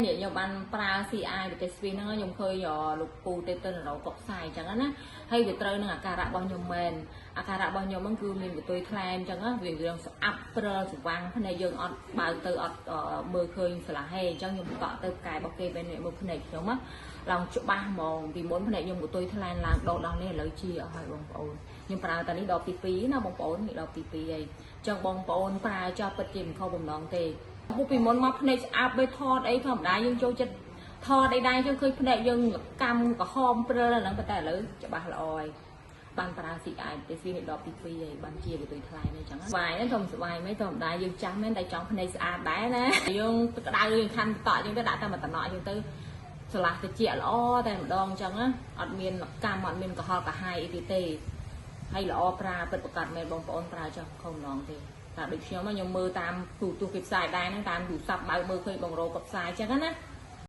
នេះខ្ញុំបានប្រើ CI ប្រទេសស្វីសហ្នឹងខ្ញុំឃើញលោកពូទេពទៅនរកុកផ្សាយអញ្ចឹងណាហើយវាត្រូវនឹងអាការៈរបស់ខ្ញុំមែនអាការៈរបស់ខ្ញុំហ្នឹងគឺមានកតុយថ្លែមអញ្ចឹងណាវារឿងស្អាប់ព្រិលស្វាំងភ្នែកយើងអត់បើកទៅអត់មើលឃើញស្លាហេអញ្ចឹងខ្ញុំតក់ទៅផ្កាយរបស់គេពេលនេះមើលភ្នែកខ្ញុំណាឡើងច្បាស់ហ្មងពីមុនភ្នែកខ្ញុំកតុយថ្លែមឡើងដោះដល់នេះឥឡូវជាអស់ហើយបងប្អូនខ្ញុំប្រើតែនេះដល់ទី2ណាបងប្អូននេះដល់ទី2ហើយអញ្ចឹងបងប្អូនប្រើចោះពិតជាមិនខុសបំណងទេ ពូពីមុនមកភ្នែកស្អាប់បីថតអីធម្មតាយើងចូលចិត្តថតអីដែរយើងឃើញភ្នែកយើងកម្មក្រហមព្រិលហ្នឹងប៉ុន្តែឥឡូវច្បាស់ល្អហើយបានប្រើ CI ទេស៊ីនេះដល់ទី2ហើយបានជាកតុយថ្លៃនេះអញ្ចឹងស្វាយហ្នឹងធំស្វាយមិនធម្មតាយើងចាស់មែនតែចង់ភ្នែកស្អាតដែរណាយើងក្តៅយើងខាន់តក់យើងទៅដាក់តែមួយតំណក់យើងទៅឆ្លាស់តិចល្អតែម្ដងអញ្ចឹងណាអត់មានកម្មអត់មានកុហកកាហាយអីទៀតទេហើយល្អប្រើពិតប្រកបមែនបងប្អូនប្រើចុះខុសម្ដងទេតែដូចខ្ញុំខ្ញុំមើលតាមទូទស្សន៍គេផ្សាយដែរហ្នឹងតាមទូរស័ព្ទបើកមើលឃើញបងរោក៏ផ្សាយអញ្ចឹងណា